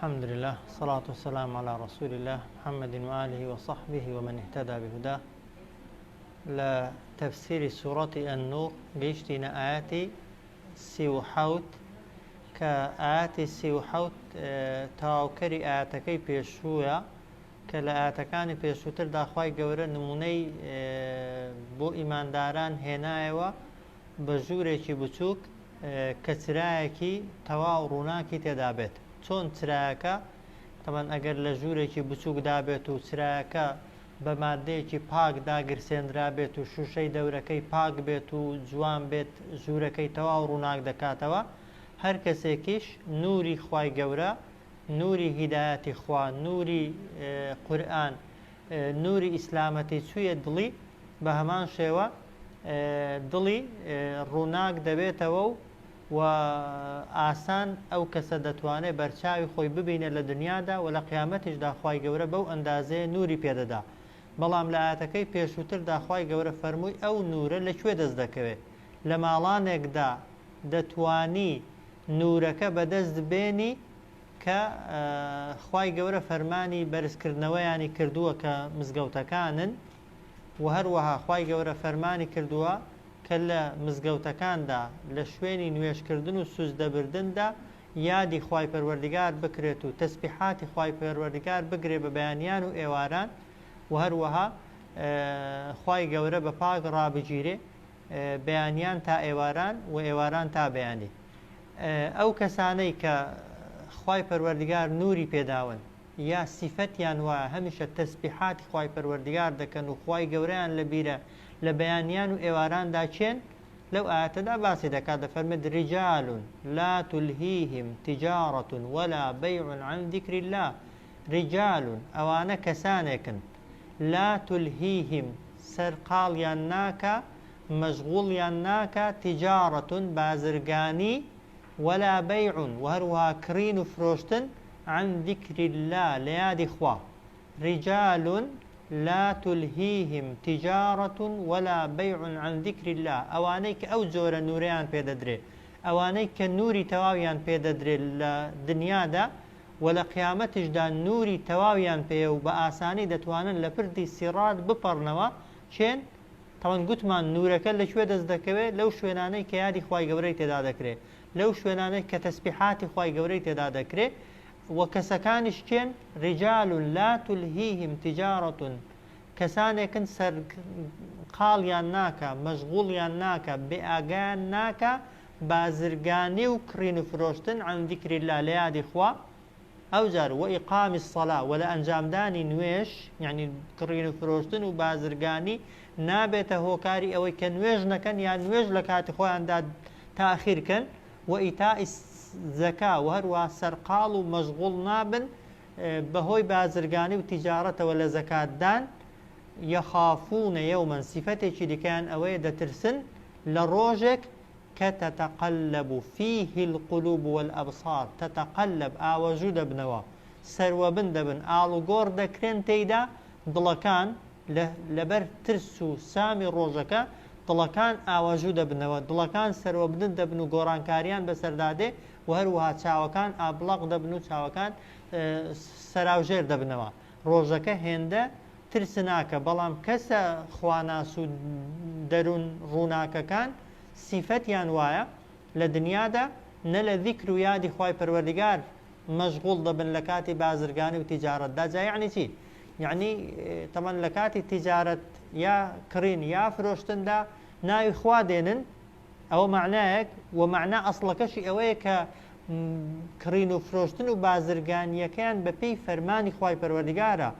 الحمد لله الصلاة والسلام على رسول الله محمد وآله وصحبه ومن اهتدى بهداه. لە تەفسیری سوڕەتی النور گەیشتینە ئایەتی 37 کە ئایەتی 37 تەواوکەری ئایەتەکەی پێشووە کە لە ئایەتەکانی پێشووتردا خوای گەورە نمونەی بۆ ئیمانداران هێنایەوە بە ژوورێکی بچووک کە چرایەکی تەواو ڕووناکی تێدا بێت. چۆن چرایەکە تەبەن ئەگەر لە ژوورێکی بچووکدا بێت و چرایەکە بە ماددەیەکی پاک داگرسێنرابێت و شووشەی دەورەکەی پاک بێت و جوان بێت ژوورەکەی تەواو ڕووناک دەکاتەوە، هەر کەسێکیش نووری خوای گەورە، نووری هیدایەتی خوا، نووری قورئان، نووری ئیسلامەتی چوویە دڵی بە هەمان شێوە دڵی ڕووناک دەبێتەوە و و ئاسان ئەو کەسە دەتوانێ بەرچاوی خۆی ببینێ لە دنیادا و لە قیامەتیشدا خوای گەورە بەو ئەندازەیە نووری پێ دەدا. بەڵام لە ئایەتەکەی پێشووتردا خوای گەورە فەرمووی ئەو نوورە لە کوێ دەست دەکەوێ؟ لە ماڵانێکدا دەتوانی نوورەکە بەدەست بێنی کە خوای گەورە فەرمانی بەرزکردنەوەیانی کردووە کە مزگەوتەکانن، وە هەروەها خوای گەورە فەرمانی کردووە کە لە مزگەوتەکاندا لە شوێنی نوێژکردن و سوجدەبردندا یادی خوای پەروەردگار بکرێت و تەسبیحاتی خوای پەروەردگار بگرێ بە بەیانیان و ئێواران وە هەروەها خوای گەورە بە پاک ڕابگیرێ بەیانیان تا ئێواران و ئێواران تا بەیانی. ئەو کەسانەی کە خوای پەروەردگار نوری پێداون یا سیفەتیان وایە هەمیشە تەسبیحاتی خوای پەروەردگار دەکەن و خوای گەورەیان لە بیرە لە بەیانیان و ئێواراندا کێن؟ لەو ئایەتەدا باسی دەکات دەفەرمێت رجال لا تلهیهم تجارة ولا بيع عن ذکر اللە رجال ئەوانە کەسانێکن لا تلهیهم سەرقاڵیان ناکا مەشغوڵیان ناکا تجارة بازرگانی ولا بيع وهەروەها کڕین و فرۆشتن عن ذکر اللە لە یادی خوا، رجال لا تلهیهم تجارە ولا بیع عن ذکر اللە ئەوانەی کە ئەو جۆرە نورەیان پێ دەدرێ، ئەوانەی کە نوری تەواویان پێ دەدرێ لە دنیادا و لە قیامەتیشدا نوری تەواویان پێیە و بە ئاسانی دەتوانن لە پردی سیڕات بپەڕنەوە، کێن؟ تەوان گوتمان نورەکە لە کوێ دەست دەکەوێ؟ لەو شوێنانەی کە یادی خوای گەورەی تێدا دەکرێ، لەو شوێنانەی کە تەسبیحاتی خوای گەورەی تێدا دەکرێ، وە کەسەکانیش کێن؟ رجال لا تلهیهم تجارە کەسانێکن سەرقاڵیان ناکا، مەشغوڵیان ناکا، بێئاگایان ناکا بازرگانی و کڕین و فرۆشتن، عن ذکر اللە لە یادی خوا، ئەوجار، وإقام الصلاة، وە لە ئەنجامدانی نوێژ، یەعنی کڕین و فرۆشتن و بازرگانی نابێتە هۆکاری ئەوەی کە نوێژ نەکەن یان نوێژ لە کاتی خۆیاندا تاخیر کەن، وإیتاء الزکاة، وە هەروەها سەرقاڵ و مەشغوڵ نابن بەهۆی بازرگانی و تیجارەتەوە لە زەکاتدان، یخافون یوما، سیفەتێکی دیکەیان ئەوەیە دەترسن لە ڕۆژێک کە تتقلب فیه القلوب والابصار، تتقلب ئاوەژوو دەبنەوە، سەروەبن دەبن، ئاڵوگۆڕ دەکرێن تێیدا، دڵەکان لە لەبەر ترس و سامی ڕۆژەکە دڵەکان ئاوەژوو دەبنەوە، دڵەکان سەروەبن دەبن و گۆڕانکاریان بەسەردا دێ و هەروەها چاوەکان ئابڵەق دەبن و چاوەکان سەراوژێر دەبنەوە. ڕۆژەکە هێندە ترسناکە، بەڵام کەسە خواناس و دەروون ڕووناکەکان سیفەتیان وایە لە دنیادا نە لە زیکر و یادی خوای پەروەردگار مەشغوڵ دەبن لە کاتی بازرگانی و تیجارەتدا جا یەعنی چی؟ یەعنی تەبعەن لە کاتی تیجارەت یا کڕین یا فرۆشتندا ناوی خوا دێنن ئەوە مەعنایەک و مەعنا ئەسڵەکەشی ئەوەیە کە کڕین و فرۆشتن و بازرگانیەکەیان بە پێی فەرمانی خوای پەروەردگارە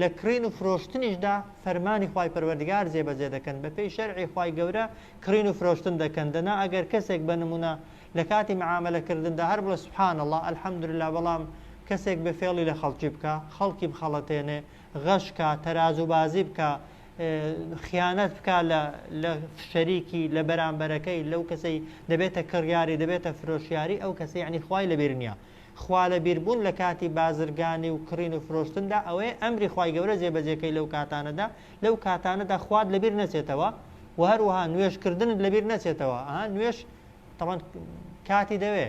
لە کڕین و فرۆشتنیشدا فەرمانی خوای پەروەردگار جێبەجێ دەکەن بە پێی شەرعی خوای گەورە کڕین و فرۆشتن دەکەن دەنا ئەگەر کەسێک بە نمونە لە کاتی معامەلە کردندا هەر بڵێ سبحان اللە الحمدللە بەڵام کەسێک بێ فێڵی لە خەڵکی بکا خەڵکی بخەڵەتێنێ غەش کا تەرازوو بازی بکا خیانەت بکا لە لە شەریکی لە بەرامبەرەکەی لەو کەسەی دەبێتە کڕیاری دەبێتە فرۆشیاری ئەو کەسە یعنی خوای لەبیر نییە خوا لەبیر بوون لە کاتی بازرگانی و کڕین و فرۆشتندا ئەوەیە ئەمری خوای گەورە جێبەجێکەی لەو کاتانەدا لەو کاتانەدا خوات لەبیر نەچێتەوە و هەروەها نوێژکردنت لەبیر نەچێتەوە ئەها نوێژ تەبعەن کاتی دەوێ.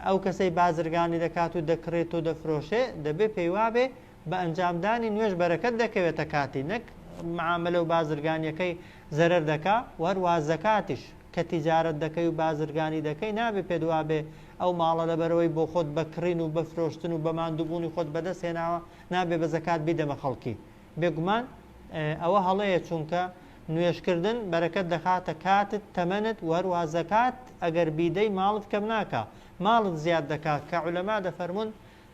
ئەو کەسەی بازرگانی دەکات و دەکڕێت و دەفرۆشێ دەبێ پێی وابێ بە ئەنجامدانی نوێژ بەرەکەت دەکەوێتە کاتی نەک معاملە و بازرگانیەکەی زەرەر دەکا و هەروەها زەکاتیش کە تیجارەت دەکەی و بازرگانی دەکەی نابێ پێت وابێ ئەو ماڵە لەبەرئەوەی بۆ خۆت بە کڕین و بە فرۆشتن و بە ماندووبوونی خۆت بەدەست هێناوە نابێ بە زەکات بیدەمە خەڵکی بێگومان ئەوە هەڵەیە چونکە نوێژکردن بەرەکەت دەخاتە کاتت تەمەنت و هەروەها زەکات ئەگەر بیدەی ماڵت کەم ناکا ماڵت زیاد دەکا کە عولەما دەفەرموون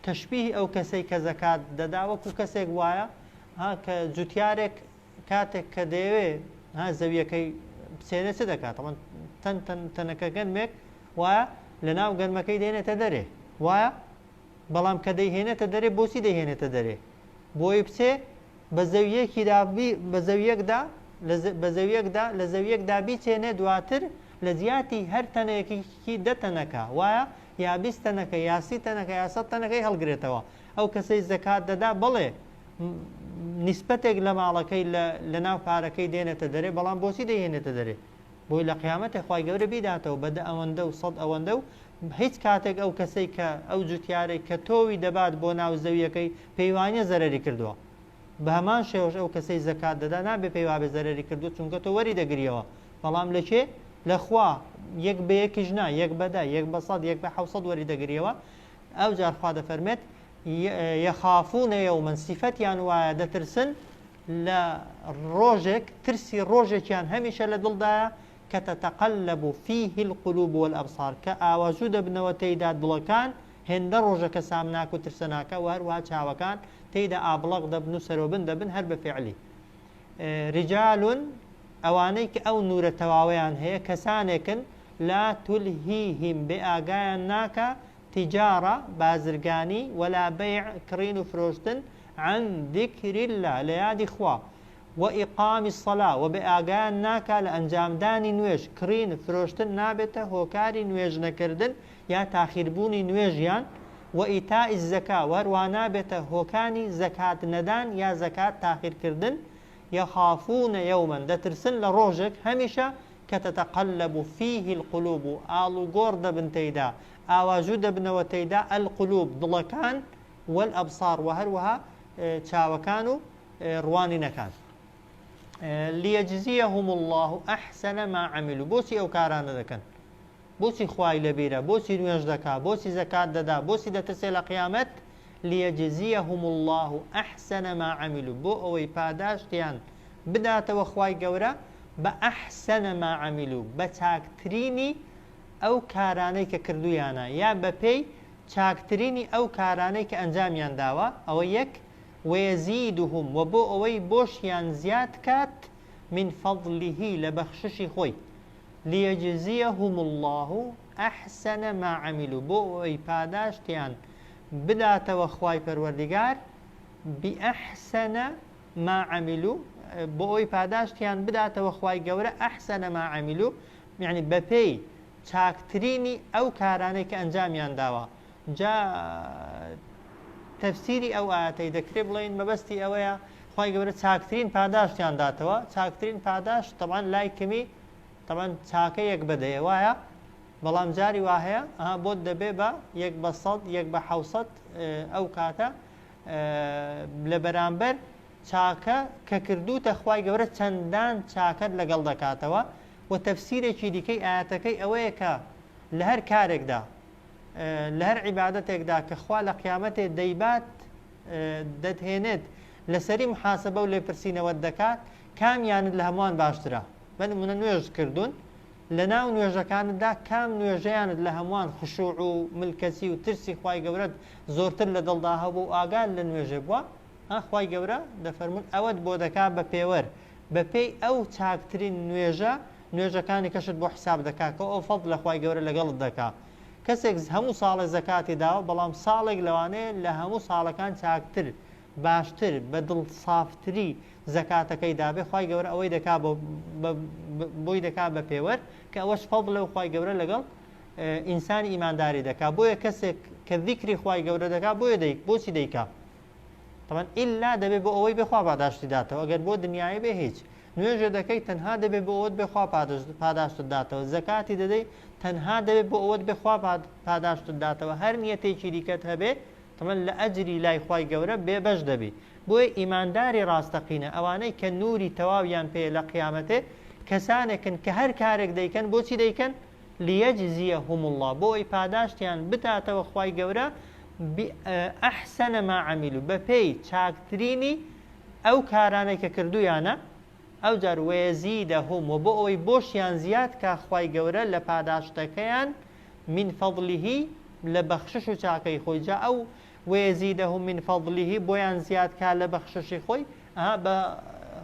تەشبیهی ئەو کەسەی کە زەکات دەدا وەکو کەسێک وایە ها کە جوتیارێک کاتێک کە دەیەوێ ها زەویەکەی بچێنێ چ دەکات تەمان تەن تەن تەنەکە گەنمێک وایە لە ناو گەنمەکەی دێنێتە دەرێ وایە بەڵام کە دەیهێنێتە دەرێ بۆچی دەیهێنێتە دەرێ بۆی بچێ بە زەویەکیدا بە زەویەکدا بە زەویەکدا لە زەویەکدا بیچێنێ دواتر لە جیاتی هەر تەنێکی دە تەنەکە وایە یا 20 تەنەکە یا سی تەنەکە یا سەد تەنەکەی هەڵگرێتەوە ئەو کەسەی زەکات دەدا بەڵێ نیسبەتێک لە ماڵەکەی لە ناو پارەکەی دێنێتە دەرێ بەڵام بۆچی دەیهێنێتە دەرێ بۆی لە قیامەتێ خوای گەورە بیداتەوە بە دە ئەوەندە و سەد ئەوەندە و هیچ کاتێک ئەو کەسەی کە ئەو جوتیارەی کە تۆوی دەبات بۆ ناو زەویەکەی پێی وانیە زەرەری کردووە بە هەمان شێوەش ئەو کەسەی زەکات دەدا نابێ پێی وابێ زەرەری کردووە چونکە تۆ وەری دەگریەوە بەڵام لە کێ لە خوا یەک بە یەکیش نا یەک بە دە یەک بە سەد یەک بە حەوسەد وەری دەگریەوە ئەوجار خوا دەفەرمێت یەخافون یوما سیفەتیان وایە دەترسن لە ڕۆژێک ترسی ڕۆژێکیان هەمیشە لە دڵدایە کە تتقلب فیه القلوب والابصار کە ئاواژوو دەبنەوە تێیدا دڵەکان هێندە ڕۆژەکە سامناک و ترسەناکە و هەروەها چاوەکان تێیدا ئابڵەق دەبن و سەرۆبن دەبن هەر بە فعلی رجال ئەوانەی کە ئەو نورە تەواوەیان هەیە کەسانێکن لا تلهیهم بێ ئاگایان ناکا تجارە، بازرگانی، ولا بیع، کڕین و فرۆشتن، عن ذکر اللە، لە یادی خوا، و اقام الصلاە، وە بێ ئاگایان ناکا لە ئەنجامدانی نوێژ، کڕین، فرۆشتن نابێتە هۆکاری نوێژ نەکردن یا تاخیر بوونی نوێژیان، و ایتاء الزکاە، وە هەروەها نابێتە هۆکانی زەکات نەدان یا زەکات تاخیر کردن، یخافون یوما، دەترسن لە ڕۆژێک، هەمیشە، کە تتقلب فیه القلوب، ئاڵوگۆڕ دەبن تێیدا، ئاواژوو دەبنەوە تێیدا، القلوب، دڵەکان، والابصار، وە هەروەها چاوەکان و ڕوانینەکان. لیجزیهم اللە احسن ما عملوا، بۆچی ئەو کارانە دەکەن؟ بۆچی خوای لەبیرە؟ بۆچی نوێژ دەکا؟ بۆچی زەکات دەدا؟ بۆچی دەترسێ لە قیامەت؟ لیجزیهم اللە احسن ما عملوا، بۆ ئەوەی پاداشتیان بداتەوە خوای گەورە بە احسن ما عملوا، بە چاکترینی ئەو کارانەی کە کردوویانە یا بەپێی چاکترینی ئەو کارانەی کە ئەنجامیان داوە، ئەوە یەک، ویزیدهم، وە بۆ ئەوەی بۆشیان زیاد کات، من فضله، لە بەخششی خۆی، لیجزیهم اللە احسن ما عملوا، بۆ ئەوەی پاداشتیان بداتەوە خوای پەروەردگار، باحسن ما عملوا، بۆ ئەوەی پاداشتیان بداتەوە خوای گەورە، احسن ما عملوا، یەعنی بەپێی چاکترینی ئەو کارانەی کە ئەنجامیان داوە. جا تەفسیری ئەو ئایەتەی دەکرێ بڵێین مەبەستی ئەوەیە خوای گەورە چاکترین پاداشتیان داتەوە. چاکترین پاداشت تەبعەن لای کمی تەبعەن چاکە یەک بە دەیە وایە، بەڵام جاری وا هەیە ئەها بۆت دەبێ بە یەک بە سەد یەک بە حەوسەد ئەو کاتە لە بەرامبەر چاکە کە کردووتە خوای گەورە چەندان چاکەت لەگەڵ دەکاتەوە. وە تەفسیرێکی دیکەی ئایەتەکەی ئەوەیە کە لە هەر کارێکدا لە هەر عیبادەتێکدا کە خوا لە قیامەتێ دەیبات دەتهێنێت لەسەری محاسبە و لێپرسینەوەت دەکات کامیانت لە هەمووان باشترە بە نمونە نوێژت کردوون لە ناو نوێژەکانتدا کام نوێژەیانت لە هەمووان خشوع و ملکەچی و ترسی خوای گەورەت زۆرتر لە دڵدا هەبوو و ئاگات لە نوێژێ بووە ها خوای گەورە دەفەرموون ئەوەت بۆ دەکا بە پێوەر بەپێی ئەو چاکترین نوێژە نوێژەکانی کەشت بۆ حیساب دەکا کە ئەو فەزلە خوای گەورە لەگەڵت دەکا کەسێک هەموو ساڵێ زەکاتی داوە بەڵام ساڵێک لەوانەیە لە هەموو ساڵەکان چاکتر باشتر بە دڵ سافتری زەکاتەکەی دابێ خوای گەورە ئەوەی دەکا بۆ بۆی دەکا بە پێوەر کە ئەوەش فەزلە و خوای گەورە لەگەڵ ئینسانی ئیمانداری دەکا بۆیە کەسێک کە ذیکری خوای گەورە دەکا بۆیە دەیک بۆچی دەیکا تەبعەن ئیلا دەبێ بۆ ئەوەی بێ خوا پاداشتی داتەوە ئەگەر بۆ دنیایی بێ هیچ نوێژێ دەکەی تەنها دەبێ بۆ ئەوەت بێ خوا پاداشتت داتەوە زەکاتی دەدەی تەنها دەبێ بۆ ئەوەت بێ خوا پاداشتت داتەوە هەر نیەتێکی دیکەت هەبێ تەمەن لە ئەجری لای خوای گەورە بێ بەش دەبی بۆیە ئیمانداری ڕاستەقینە ئەوانەی کە نوری تەواویان پێیە لە قیامەتێ کەسانێکن کە هەر کارێک دەیکەن بۆچی دەیکەن لیجزیهم اللە بۆ ئەوەی پاداشتیان بداتەوە خوای گەورە بأحسن ما عملوا بەپێی چاکترینی ئەو کارانەی کە کردویانە ئەوجار ویزیدهم و بۆ ئەوەی بۆشیان زیاد کا خوای گەورە لە پاداشتەکەیان من فضله لە بەخشش و چاکەی خۆی جا ئەو ویزیدهم من فضله بۆیان زیاد کا لە بەخششی خۆی ئەها بە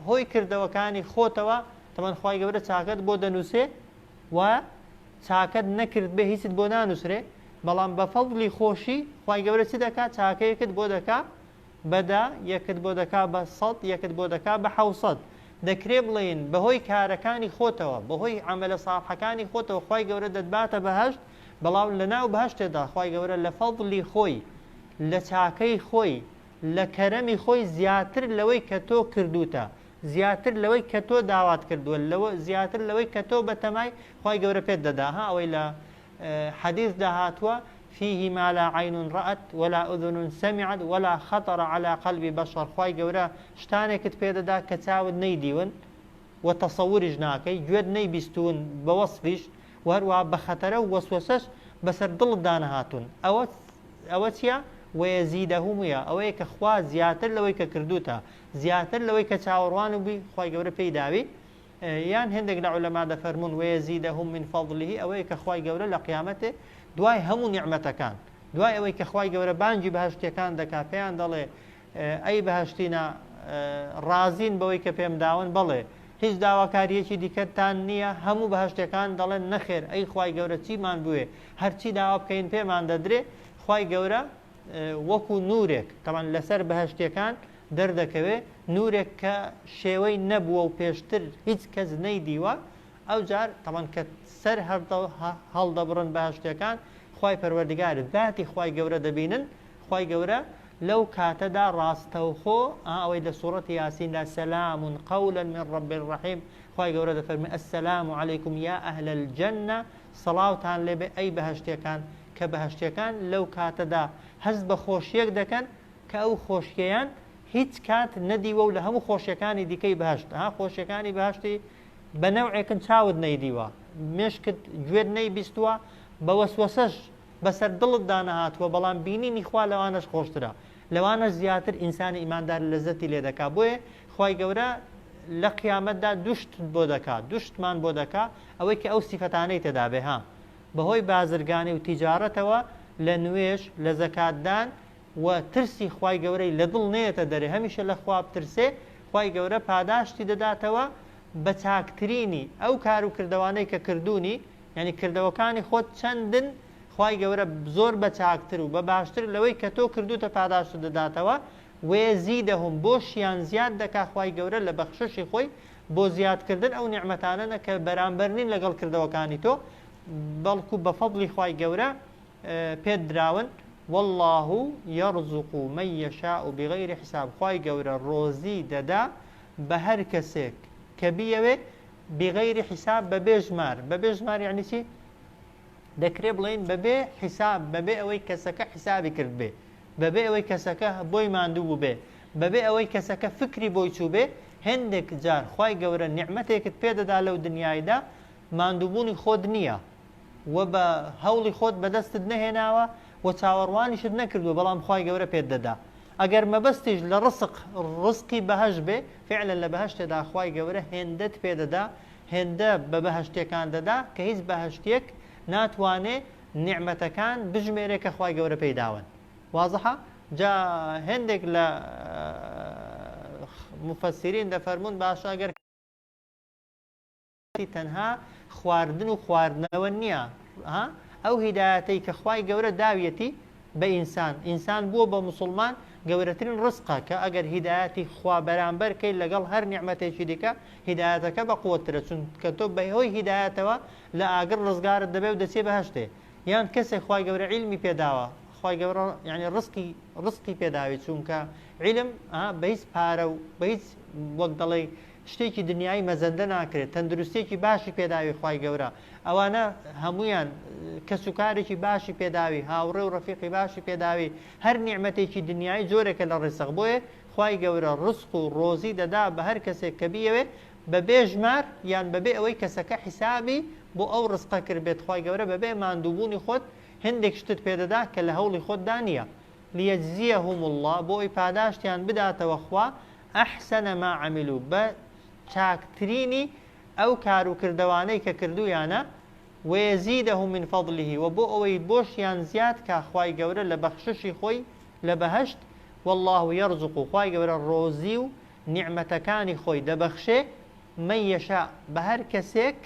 هۆی کردەوەکانی خۆتەوە تەمەن خوای گەورە چاکەت بۆ دەنووسێ و چاکەت نەکرد بێ هیچت بۆ نانووسرێ بەڵام بە فەضلی خۆشی خوای گەورە چ دەکا چاکەیەکت بۆ دەکا بە دە، یەکت بۆ دەکا بە سەد، یەکت بۆ دەکا بە حەوسەد. دەکرێ بڵێین بەهۆی کارەکانی خۆتەوە، بەهۆی عەمەلە ساڵحەکانی خۆتەوە خوای گەورە دەتباتە بەهەشت، بەڵام لەناو بەهەشتێدا خوای گەورە لە فەزڵی خۆی، لە چاکەی خۆی، لە کەرەمی خۆی زیاتر لەوەی کە تۆ کردووتە، زیاتر لەوەی کە تۆ داوات کردووە، لەوە زیاتر لەوەی کە تۆ بەتەمای، خوای گەورە پێت دەدا. ها ئەوەی لە حەدیثدا هاتووە، فیه ما لا عین رأت ولا اذن سمعت ولا خطر علی قلب بشر، خوای گەورە شتانێکت پێدەدا کە چاوت نەیدیون و تەسەوریش ناکەی، گوێت نەیبیستوون بە وەسفیش و هەروەها بە خەتەرە و وەسوەسەش بەسەر دڵتدا نەهاتوون. ئەوە ئەوە چییە؟ ویزیدهم یە، ئەوەیە کە خوا زیاتر لەوەی کە کردووتە، زیاتر لەوەی کە چاوەڕوان بووی خوای گەورە پێی داوی. یان هێندێک لە عولەما دەفەرموون، ویزیدهم من فضله، ئەوەیە کە خوای گەورە لە قیامەتێ دوای هەموو نیعمەتەکان، دوای ئەوەی کە خوای گەورە بانگی بەهەشتیەکان دەکا پێیان دەڵێ ئەی بەهەشتینە ڕازین بەوەی کە پێم داون؟ بەڵێ. هیچ داواکارییەکی دیکەتان نییە؟ هەموو بەهەشتیەکان دەڵێن نەخێر، ئەی خوای گەورە چیمان بوێ؟ هەرچی داوا بکەین پێمان دەدرێ. خوای گەورە وەکو نورێک، تەبعەن لەسەر بەهەشتیەکان دەردەکەوێ، نورێک کە شێوەی نەبووە و پێشتر هیچ کەس نەیدیوە، ئەوجار تەبعەن کە سەر هەڵدەبڕن بەهەشتیەکان خوای پەروەردگار ذاتی خوای گەورە دەبینن، خوای گەورە لەو کاتەدا ڕاستەوخۆ ئەوەی لە سوڕەتی یاسیندا سلام قولا من رب رحیم خوای گەورە دەفەرموێ السلام علیکم یا اهل الجنە سڵاوتان لێبێ ئەی بەهەشتیەکان کە بەهەشتیەکان لەو کاتەدا هەست بە خۆشیەک دەکەن کە ئەو خۆشیەیان هیچ کات نەدیوە و لە هەموو خۆشیەکانی دیکەی بەهەشت ها خۆشیەکانی بەهەشتی بە نەوعێکن چاوت نەیدیوە مێشکت گوێت نەیبیستووە بە وەسوەسەش بەسەر دڵتدا نەهاتووە بەڵام بینینی خوا لەوانەش خۆشترە لەوانەش زیاتر ئینسانی ئیماندار لەزەتی لێ دەکا بۆیە خوای گەورە لە قیامەتدا دوشت بۆ دەکا دوشتمان بۆ دەکا ئەوەی کە ئەو سیفەتانەی تێدا بێ ها بەهۆی بازرگانی و تیجارەتەوە لە نوێژ، لە زەکاتدان و ترسی خوای گەورەی لە دڵ نەیەتە دەرێ هەمیشە لە خوا بترسێ خوای گەورە پاداشتی دەداتەوە بە چاکترینی ئەو کار و کردەوانەی کە کردوونی یانی کردەوەکانی خۆت چەندن خوای گەورە زۆر بە چاکتر و بە باشتر لەوەی کە تۆ کردووتە پاداشتت دەداتەوە ویزیدهم بۆشیان زیاد دەکا خوای گەورە لە بەخششی خۆی بۆ زیادکردن ئەو نیعمەتانە نە کە بەرامبەر نین لەگەڵ کردەوەکانی تۆ بەڵکو بە فەضلی خوای گەورە پێت دراون واللە یرزق من یشاء بغیر حساب خوای گەورە ڕۆزی دەدا بە هەر کەسێک کە بیەوێ بغیر حساب بەبێ ژمار بەبێ ژمار یعنی چی دەکرێ بڵێین بەبێ حیساب بەبێ ئەوەی کەسەکە حیسابی کردبێ بەبێ ئەوەی کەسەکە بۆی ماندوو بووبێ بەبێ ئەوەی کەسەکە فکری بۆی چووبێ هێندێک جار خوای گەورە نیعمەتێکت پێ دەدا لەو دنیایدا ماندووبوونی خۆت نییە و بە هەوڵی خۆت بەدەستت نەهێناوە و چاوەڕوانیشت نەکردووە بەڵام خوای گەورە پێت دەدا ئەگەر مەبەستیش لە ڕسق ڕزقی بەهەشت بێ فعلا لە بەهەشتێدا خوای گەورە هێندەت پێ دەدا هێندە بە بەهەشتیەکان دەدا کە هیچ بەهەشتیەک ناتوانێ نیعمەتەکان بژمێرێ کە خوای گەورە پێی داون وازحە جا هێندێک لە مفسرین دەفەرموون باشە ئەگەر تەنها خواردن و خواردنەوە نییە ها ئەو هیدایەتەی کە خوای گەورە داویەتی بە ئینسان ئینسان بووە بە موسڵمان گەورەترین ڕزقە کە ئەگەر هیدایەتی خوا بەرامبەر کەی لەگەڵ هەر نیعمەتێکی دیکە هیدایەتەکە بە قوەتترە چونکە تۆ بەهۆی هیدایەتەوە لە ئاگر ڕزگارت دەبێ و دەچێ بەهەشتێ یان کەسێک خوای گەورە عیلمی پێداوە خوای گەورە یعنی ڕزقی ڕزقی پێداوی چونکە عیلم بە هیچ پارە و بە هیچ وەک دەڵێی. شتێکی دنیایی مەزەندە ناکرێت، تەندروستیەکی باشی پێداوی خوای گەورە، ئەوانە هەموویان کەسوکارێکی باشی پێداوی، هاوڕێ و ڕەفیقی باشی پێداوی، هەر نیعمەتێکی دنیایی جۆرێکە لە ڕزق، بۆیە خوای گەورە ڕزق و ڕۆزی دەدا بە هەر کەسێک کە بیەوێ بەبێ ژمار یان بەبێ ئەوەی کەسەکە حیسابی بۆ ئەو ڕزقە کردبێت، خوای گەورە بەبێ ماندووبوونی خۆت هەندێک شتت پێدەدا کە لە هەوڵی خۆتدا نییە. لیجزیهم اللە بۆ ئەوەی پاداشتیان بداتەوە خوا احسن ما عملوا بە چاکترینی ئەو کار و کردەوانەی کە کردوویانە، ویزیدهم من فضله وە بۆ ئەوەی بۆشیان زیاد کا خوای گەورە لە بەخششی خۆی لە بەهەشت، واللە یرزق خوای گەورە ڕۆزی و نیعمەتەکانی خۆی دەبەخشێ من یشاء بە هەر کەسێک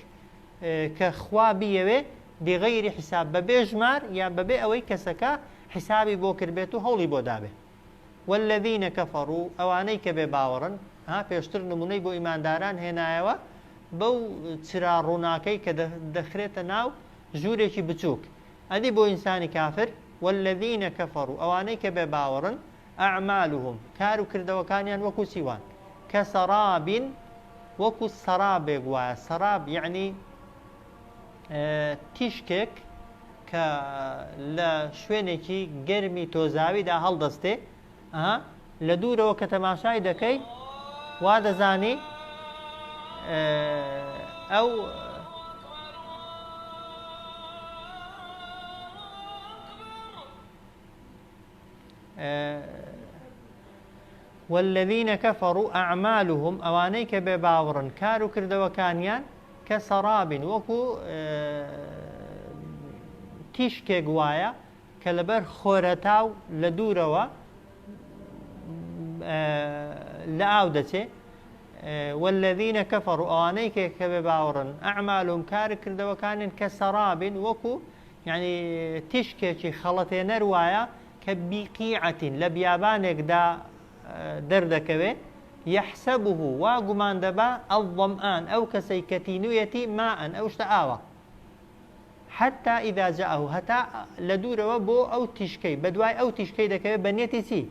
کە خوا بیەوێ بغیر حساب بەبێ ژمار یان بەبێ ئەوەی کەسەکە حیسابی بۆ کردبێت و هەوڵی بۆ دابێ. والذین کفروا ئەوانەی کە بێ باوەڕن، ها پێشتر نمونەی بۆ ئیمانداران هێنایەوە بەو چرا ڕووناکەی کە دەخرێتە ناو ژوورێکی بچووک، ئەدی بۆ ئینسانی کافر، والذین کفروا ئەوانەی کە بێ باوەڕن، اعمالهم کار و کردەوەکانیان وەکو چی وان؟ کسراب وەکو سەرابێک وایە، سەراب یەعنی تیشکێک کە لە شوێنێکی گەرمی تۆزاویدا هەڵدەستێ، ئەها لە دوورەوە کە تەماشای دەکەی وا دەزانی ئەو والذین کفروا اعمالهم ئەوانەی کە بێ باوەڕن کار و کردەوەکانیان کسراب وەکو تیشکێک وایە کە لەبەر خۆرەتاو لە دوورەوە لە ئاو دەچێ والذین كفروا ئەوانەی کە بێ باوەڕن اعمالهم کار کردەوەکانیان کسراب وەکو یانی تیشکێکی خەڵەتێنەر وایە کە بیقیعەتین لە بیابانێکدا دەردەکەوێ، یحسبه وا گومان دەبا، الظمآن ئەو کەسەی کە تینوویەتی، ماء ئەو شتە ئاوە، حتی اذا جاءه هەتا لە دوورەوە بۆ ئەو تیشکەی بەدوای ئەو تیشکەی دەکەوێ بە نیەتی چی؟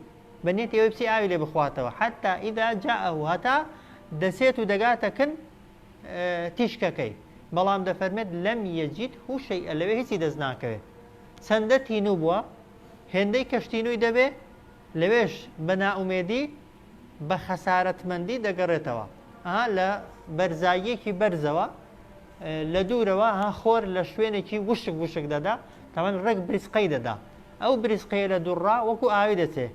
بە نیەتی ئەوەی بچی ئاوی لێ بخواتەوە، حتی اذا جاءه هەتا دەچێت و دەگاتە کن تیشکەکەی، بەڵام دەفەرمێت، لم یجده شیئا، لەوێ هیچی دەست ناکەوێت، چەندە تینوو بووە هێندەی کەش تینووی دەبێ، لەوێش بە نائومێدی بە خەسارەتمەندی دەگەڕێتەوە، ئەها لە بەرزاییەکی بەرزەوە لە دوورەوە ها خۆر لە شوێنێکی وشک وشک دەدا، تەمەن ڕێک بریسقەی دەدا، ئەو بریسقەیە لە دوورڕا وەکو ئاوی دەچێ،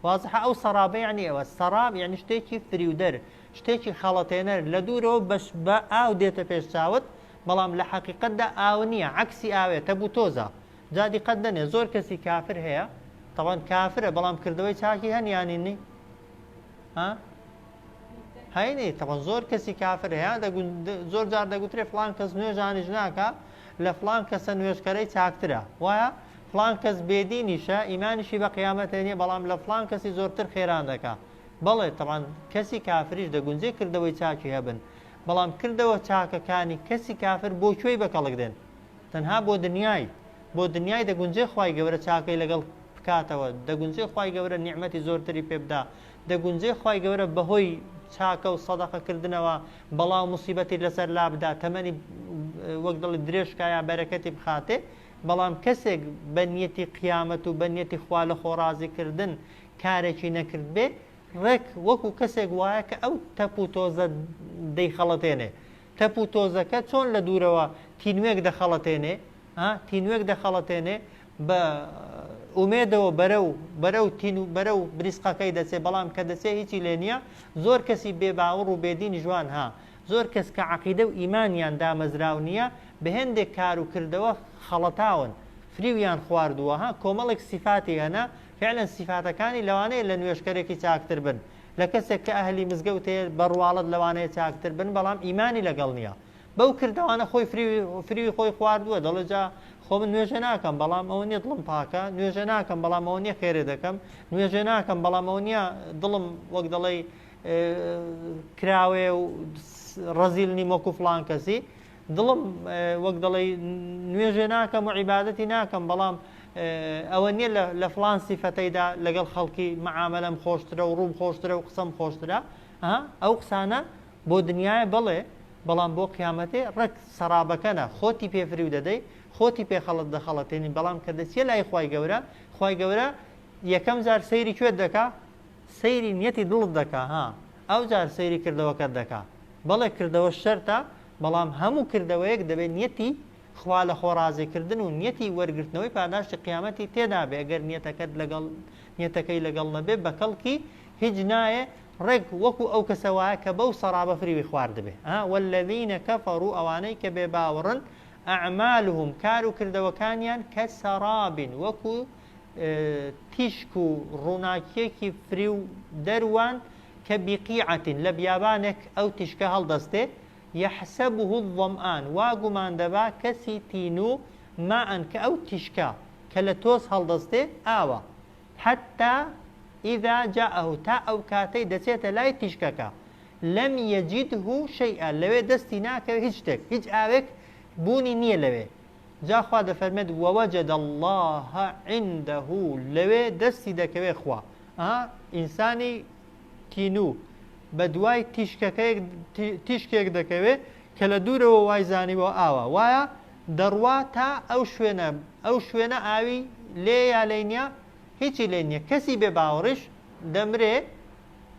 وازحە ئەو سەرابە یەعنی ئەوە، سەراب یەعنی شتێکی فریودەر، شتێکی خەڵەتێنەر لە دوورەوە بەش بە ئاو دێتە پێش چاوت بەڵام لە حەقیقەتدا ئاو نییە عەکسی ئاوێ تەپ و تۆزە جا دیقەت دەنێ زۆر کەسی کافر هەیە تەوان کافرە بەڵام کردەوەی چاکی هەن یانی نی ها هەینی تەوان زۆر کەسی کافر هەیە زۆر جار دەگوترێ فلان کەس نوێژانیش ناکا لە فلان کەسە نوێژکەرەی چاکترە وایە فلان کەس بێدینیشە ئیمانیشی بە قیامەتێ نیە بەڵام لە فلان کەسی زۆرتر خێران دەکا بەڵێ تەبعەن کەسی کافریش دەگونجێ کردەوەی چاکی هەبن بەڵام کردەوە چاکەکانی کەسی کافر بۆ کوێی بەکەڵک دێن تەنها بۆ دنیای بۆ دنیای دەگونجێ خوای گەورە چاکەی لەگەڵ بکاتەوە دەگونجێ خوای گەورە نیعمەتی زۆرتری پێ بدا دەگونجێ خوای گەورە بەهۆی چاکە و سەدەقە کردنەوە بەڵا و موسیبەتی لەسەر لابدا تەمەنی وەک دەڵێ درێژ کا یا بەرەکەتی بخاتێ بەڵام کەسێک بە نیەتی قیامەت و بە نیەتی خوا لە خۆ ڕازی کردن کارێکی نەکردبێ ڕێک وەکو کەسێک وایە کە ئەو تەپ و تۆزە دەیخەڵەتێنێ. تەپ و تۆزەکە چۆن لە دوورەوە تینوێک دەخەڵەتێنێ، ها تینوێک دەخەڵەتێنێ بە ئومێدەوە بەرەو بەرەو تین و بەرەو بریسقەکەی دەچێ بەڵام کە دەچێ هیچی لێ نییە. زۆر کەسی بێ باوەڕ و بێ دینیش وان ها زۆر کەس کە عەقیدە و ئیمانیان دامەزراو نییە بە هێندێک کار و کردەوە خەڵەتاون فریویان خواردووە ها کۆمەڵێک سیفاتی هەنە فعلا سیفاتەکانی لەوانەیە لە نوێژکەرێکی چاکتر بن، لە کەسێک کە ئەهلی مزگەوتەیە بە ڕواڵەت لەوانەیە چاکتر بن، بەڵام ئیمانی لەگەڵ نییە. بەو کردەوانە خۆی فریوی فریوی خۆی خواردووە، دەڵێ جا خۆ من نوێژێ ناکەم، بەڵام ئەوە نییە دڵم پاکە، نوێژێ ناکەم، بەڵام ئەوە نییە خێرێ دەکەم، نوێژێ ناکەم، بەڵام ئەوە نییە دڵم وەک دەڵێی کراوەیە و ڕەزیل نیم وەکو فڵان کەسی. دڵم وەک دەڵێی نوێژێ ناکەم و عیبادەتی ناکەم بەڵام ئەوە نییە لە فڵان سیفەتەیدا لەگەڵ خەڵکی مەعامەلەم خۆشترە و ڕووم خۆشترە و قسەم خۆشترە ئەو قسانە بۆ دنیایە بەڵێ بەڵام بۆ قیامەتێ ڕێک سەرابەکەنە خۆتی پێ فریو دەدەی خۆتی پێ خەڵت دەخەڵەتێنی بەڵام کە دەچیە لای خوای گەورە خوای گەورە یەکەم جار سەیری کوێت دەکا سەیری نیەتی دڵت دەکا ها ئەو جار سەیری کردەوەکەت دەکا بەڵێ کردەوە شەرتە بەڵام هەموو کردەوەیەک دەبێت نیەتی خوا لە خۆ ڕازی کردن و نیەتی وەرگرتنەوەی پاداشتی قیامەتی تێدابێ ئەگەر نیەتەکەت لەگەڵ نیەتەکەی لەگەڵ نەبێ بە کەڵکی هیچ نایێ ڕێک وەکو ئەو کەسە وایە کە بەو سەرابە فریوی خواردبێ ها والذین کفروا ئەوانەی کە بێ باوەڕن اعمالهم کار و کردەوەکانیان کسراب وەکو تیشک و ڕووناکیەکی فریو دەروان کە بقیعة لە بیابانێک ئەو تیشکە هەڵدەستێ یحسبه الظمآن وا گومان دەبا کەسی تینوو ماء کە ئەو تیشکە کە لە تۆز هەڵدەستێ ئاوە حتی اذا جاءه تا ئەو کاتەی دەچێتە لای تیشکەکە لم یجده شیئا لەوێ دەستی ناکەوێ هیچ شتێک هیچ ئاوێک بوونی نییە لەوێ جا خوا دەفەرمێت ووجد اللە عنده لەوێ دەستی دەکەوێ خوا ئەها ئینسانی تینوو بە دوای تیشکەکەیەک تیشکێک دەکەوێ کە لە دوورەوە وای زانیوە ئاوە وایە دەڕوا تا ئەو شوێنە ئەو شوێنە ئاوی لێ یا لێ نییە هیچی لێ نییە کەسی بێ باوەڕیش دەمرێ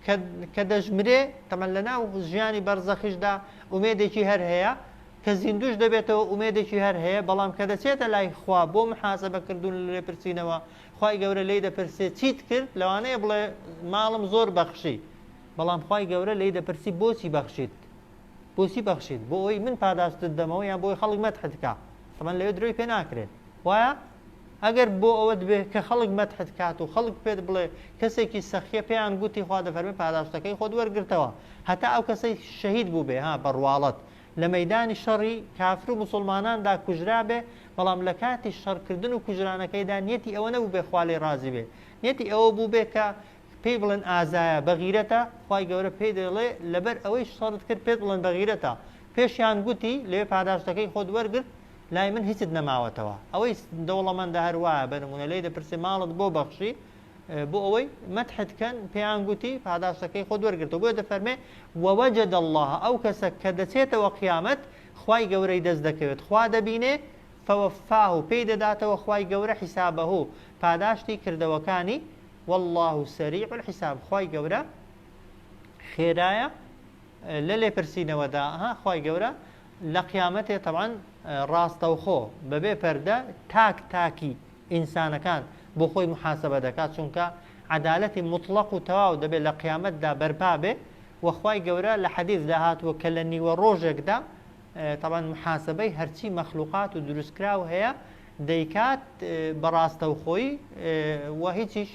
کە کە دەژمرێ تەمەن لەناو ژیانی بەرزەخیشدا ئومێدێکی هەر هەیە کە زیندوش دەبێتەوە ئومێدێکی هەر هەیە بەڵام کە دەچێتە لای خوا بۆ محاسبەکردن و لێپرسینەوە خوای گەورە لێی دەپرسێ چیت کرد لەوانەیە بڵێ ماڵم زۆر بەخشی بەڵام خوای گەورە لێی دەپرسی بۆچی بەخشیت بۆچی بەخشیت بۆ ئەوەی من پاداشتت دەمەوە یان بۆی خەڵک مەدحت کا تەمەن لەوێ درۆی پێ ناکرێت وایە ئەگەر بۆ ئەوەت بێ کە خەڵک مەدحت کات و خەڵک پێت بڵێ کەسێکی سەخیە پێیان گوتی خوا دەفەرمێ پاداشتەکەی خۆت وەرگرتەوە هەتا ئەو کەسەی شەهید بوو بێ ها بەڕواڵەت لە مەیدانی شەڕی کافر و موسوڵماناندا کوژرابێ، بەڵام لە کاتی شەڕکردن و کوژرانەکەیدا نیەتی ئەوە نەبووبێ خوا لێی ڕازی بێ، نیەتی ئەوە بووبێ کە پێی بڵێن ئازایە، بەغیرەتە، خوای گەورە پێی دەڵێ لەبەر ئەوەی شەڕت کرد پێت بڵێن بەغیرەتە، پێشیان گوتی، لەوێ پاداشتەکەی خۆت وەرگرت، لای من هیچت نەماوەتەوە. ئەوەی دەوڵەمەندە هەر وایە، بە نموونە لێی دەپرسێ ماڵت بۆ بەخشی؟ بۆ ئەوەی مەدحت کەن پێیان گوتی پاداشتەکەی خۆت وەرگرتەوە بۆیە دەفەرمێ ووجد اللە ئەو کەسە کە دەچێتەوە قیامەت خوای گەورەی دەست دەکەوێت خوا دەبینێ فوفاه پێی دەداتەوە خوای گەورە حسابه پاداشتی کردەوەکانی واللە سریع الحساب خوای گەورە خێرایە لە لێپرسینەوەدا ها خوای گەورە لە قیامەتێ تەبعەن ڕاستەوخۆ بەبێ پەردە تاک تاکی ئینسانەکان بۆ خۆی موحاسەبە دەکات چونکە عەدالەتی موتڵەق و تەواو دەبێت لە قیامەتدا بەرپا بێ وە خوای گەورە لە حەدیثدا هاتووە کە لە نیوە ڕۆژێکدا تەبعەن موحاسەبەی هەرچی مەخلوقات و دروستکراو هەیە دەیکات بە ڕاستەوخۆیی وە هیچیش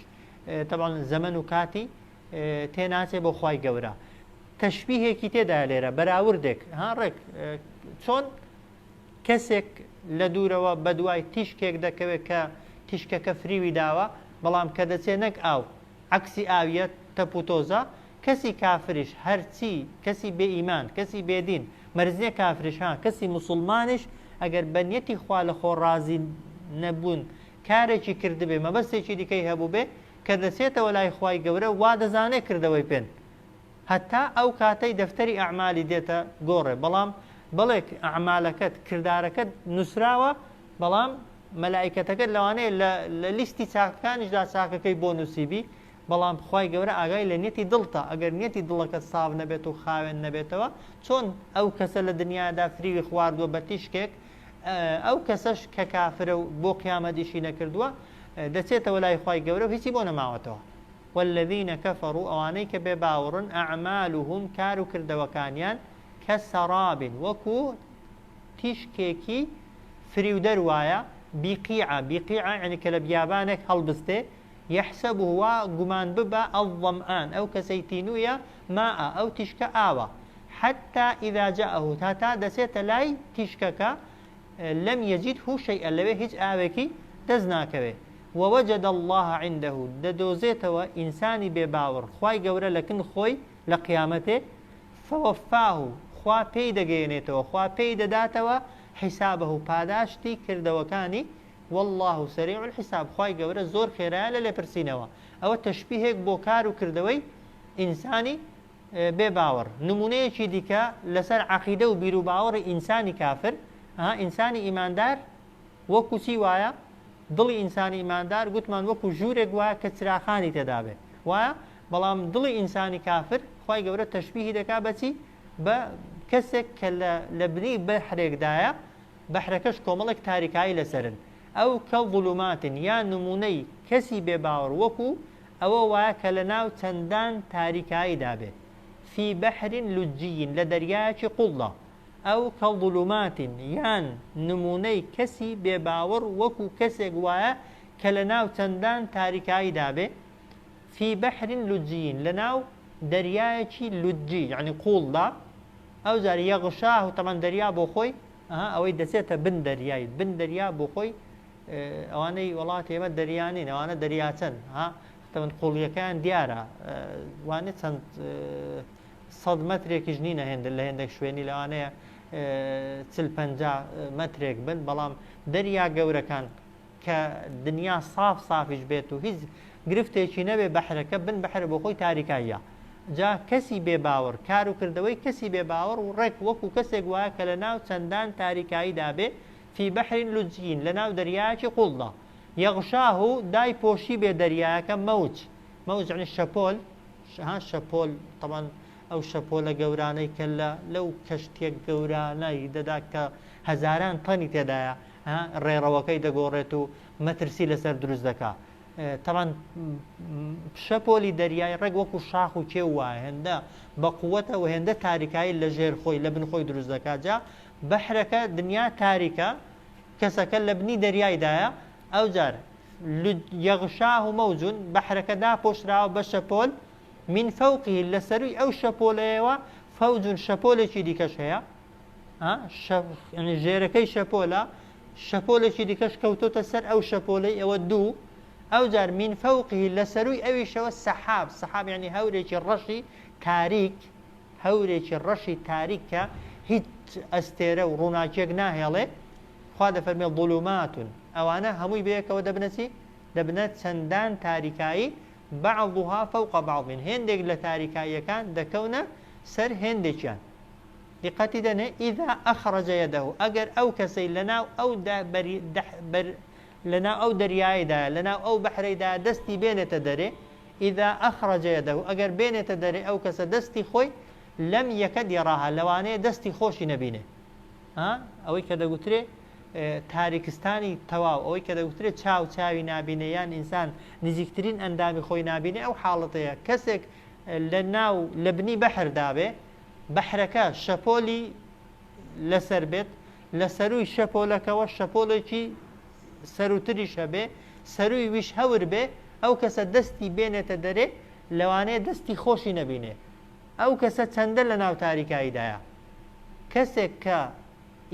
تەبعەن زەمەن و کاتی تێناچێ بۆ خوای گەورە تەشبیهێکی تێدایە لێرە بەراوردێک ها ڕێک چۆن کەسێک لە دوورەوە بەدوای تیشکێک دەکەوێت کە تیشکەکە فریوی داوە، بەڵام کە دەچێ نەک ئاو، عەکسی ئاویە تەپ و تۆزە، کەسی کافریش هەرچی کەسی بێ ئیمان، کەسی بێ دین، مەرج نیە کافریش ها، کەسی موسوڵمانیش ئەگەر بە نیەتی خوا لە خۆ ڕازی نەبوون کارێکی کردبێ مەبەستێکی دیکەی هەبووبێ کە دەچێتەوە لای خوای گەورە وا دەزانێ کردەوەی پێن هەتا ئەو کاتەی دەفتەری ئەعمالی دێتە گۆڕێ بەڵام بەڵێ ئەعمالەکەت کردارەکەت نوسراوە بەڵام مەلائیکەتەکەت لەوانەیە لە لە لیستی چاکەکانیشدا چاکەکەی بۆ نوسیبی بەڵام خوای گەورە ئاگای لە نیەتی دڵتە ئەگەر نیەتی دڵەکەت ساف نەبێت و خاوێن نەبێتەوە چۆن ئەو کەسە لە دنیادا فریوی خواردووە بە تیشکێک ئەو کەسەش کە کافرە و بۆ قیامەت ئیشی نەکردووە دەچێتەوە لای خوای گەورە و هیچی بۆ نەماوەتەوە والذین کفروا ئەوانەی کە بێ باوەڕن اعمالهم کار و کردەوەکانیان کسراب وەکو تیشکێکی فریودەر وایە بقیعە بقیعە یعنی کە لە بیابانێک هەڵبستێ یحسبه وا گومان ببا الظمآن ئەو کەسەی تینوویە ماء ئەو تیشکە ئاوە حتی اذا جاءه هەتا دەچێتە لای تیشکەکە لم یجده شیئا لەوێ هیچ ئاوێکی دەست ناکەوێ ووجد اللە عنده دەدۆزێتەوە ئینسانی بێ باوەڕ خوای گەورە لە کن خۆی لە قیامەتێ فوفاه خوا پێی دەگەیەنێتەوە خوا پێی دەداتەوە حسابه پاداشتی کردەوەکانی واللە سریع الحساب خوای گەورە زۆر خێرایە لە لێپرسینەوە ئەوە تەشبیهێک بۆ کار و کردەوەی ئینسانی. بێ باوەڕ. نموونەیەکی دیکە لەسەر عەقیدە و بیروباوەڕی ئینسانی کافر، ها ئینسانی ئیماندار وەکو چی وایە؟ دڵی ئینسانی ئیماندار گوتمان وەکو ژوورێک وایە کە چراخانی تێدا بێ وایە؟ بەڵام دڵی ئینسانی کافر خوای گەورە تەشبیهی دەکا بە چی؟ بە کەسێک کە لە بنی بەحرێکدایە بەحرەکەش کۆمەڵێک تاریکایی لەسەرن ئەو کە ظلمات یان نموونەی کەسی بێ باوەڕ وەکو ئەوە وایە کە لە ناو چەندان تاریکاییدا بێ فی بحر لجی لە دەریایەکی قوڵدا ئەو کە ظلمات یان نموونەی کەسی بێ باوەڕ وەکو کەسێک وایە کە لە ناو چەندان تاریکاییدا بێ فی بحر لجی لە ناو دەریایەکی لجی یعنی قوڵدا ئەو جار یغشاه تەمان دەریا بۆ خۆی ئەوەی دەچێتە بن دەریای بن دەریا بۆ خۆی ئەوانەی وڵاتی ئێمە دەریا نین ئەوانە دەریاچەن ها تەمەن قوڵیەکەیان دیارە وانێ چەند سەد مەترێکیش نینە هێندە لە هێندێک شوێنی لەوانەیە چل پەنجا مەترێک بن بەڵام دەریا گەورەکان کە دنیا ساف سافیش بێت و هیچ گرفتێکی نەبێ بەحرەکە بن بەحر بۆ خۆی تاریکاییە جا کەسی بێ باوەڕ کار و کردەوەی کەسی بێ باوەڕ و ڕێک وەکو کەسێک وایە کە لە ناو چەندان تاریکاییدا بێ فی بحر لجی لە ناو دەریایەکی قوڵدا یغشاه دای پۆشی بێ دەریایەکە موج موج یعنی شەپۆل ها شەپۆل طبعا ئەو شەپۆلە گەورانەی کە لە لەو کەشتیە گەورانەی دەدا کە هەزاران تەنی تێدایە ها ڕێڕەوەکەی دەگۆڕێت و مەترسی لەسەر دروست دەکا تەبعەن شەپۆلی دەریای ڕێک وەکو شاخ و کێو وایە هێندە بە قووەتە و هێندە تاریکایی لە ژێر خۆی لە بن خۆی دروست دەکات جا بەحرەکە دنیا تاریکە کەسەکە لە بنی دەریایدایە ئەوجار یغشاه موج بەحرەکە داپۆشراوە بە شەپۆل من فوقه لە سەروی ئەو شەپۆلەیەوە فوج شەپۆلێکی دیکەش هەیە ژێرەکەی شەپۆلە شەپۆلێکی دیکەش کەوتۆتە سەر ئەو شەپۆلەی ئەوە دوو ئەوجار من فوقه لە سەروی ئەویشەوە سحاب سحاب یعنی هەورێکی ڕەشی تاریک هەورێکی ڕەشی تاریک کە هیچ ئەستێرە و ڕووناکیەک ناهێڵێ خوا دەفەرمێ ظلمات ئەوانە هەمووی بەیەکەوە دەبنە چی؟ دەبنە چەندان تاریکایی بعضها فوق بعض هێندێک لە تاریکاییەکان دەکەونە سەر هێندێکیان دیقەتی دەنێ إذا أخرج يده ئەگەر ئەو کەسەی لەناو ئەو لەناو ئەو دەریایەدایە لەناو ئەو بەحرەیدا دەستی بێنێتە دەرێ إذا أخرج يده ئەگەر بێنێتە دەرێ ئەو کەسە دەستی خۆی لم يكد يراها لەوانەیە دەستی خۆشی نەبینێ ئەوەی کە دەگوترێ تاریکستانی تەواو ئەوەی کە دەگوترێت چاو چاوی نابینێ یان ئینسان نزیکترین ئەندامی خۆی نابینێ ئەو حاڵەتەیە کەسێک لە ناو لە بنی بەحردا بێ بەحرەکە شەپۆلی لەسەر بێت لە سەروی شەپۆلەکەوە شەپۆلێکی سەروتریش هەبێ سەروی ویش هەور بێ ئەو کەسە دەستی بێنێتە دەرێ لەوانەیە دەستی خۆشی نەبینێ ئەو کەسە چەندە لە ناو تاریکاییدایە کەسێک کە